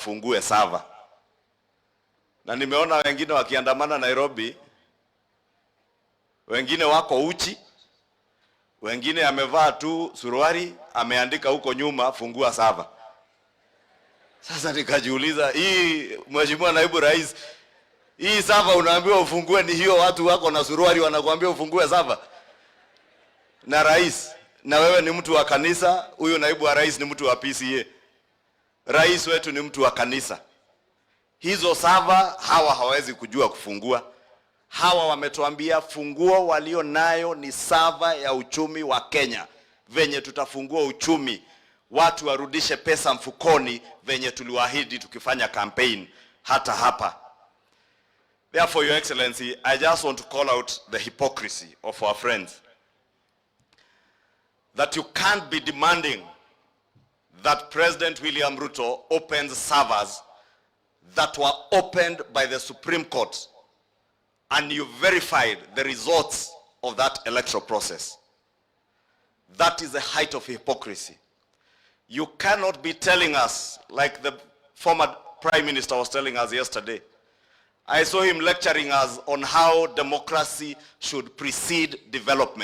Afungue server. Na nimeona wengine wakiandamana Nairobi, wengine wako uchi, wengine amevaa tu suruali, ameandika huko nyuma, "Fungua server." Sasa nikajiuliza, hii, Mheshimiwa Naibu Rais, hii server unaambiwa ufungue ni hiyo watu wako na suruali wanakuambia ufungue server? Na rais, na wewe ni mtu wa kanisa, huyu naibu wa rais ni mtu wa PCEA. Rais wetu ni mtu wa kanisa. Hizo server hawa hawawezi kujua kufungua. Hawa wametuambia funguo walio nayo ni server ya uchumi wa Kenya, venye tutafungua uchumi, watu warudishe pesa mfukoni, venye tuliwaahidi tukifanya campaign hata hapa. Therefore, Your Excellency, I just want to call out the hypocrisy of our friends, that you can't be demanding that President William Ruto opens servers that were opened by the Supreme Court and you verified the results of that electoral process. That is the height of hypocrisy. You cannot be telling us, like the former Prime Minister was telling us yesterday. I saw him lecturing us on how democracy should precede development.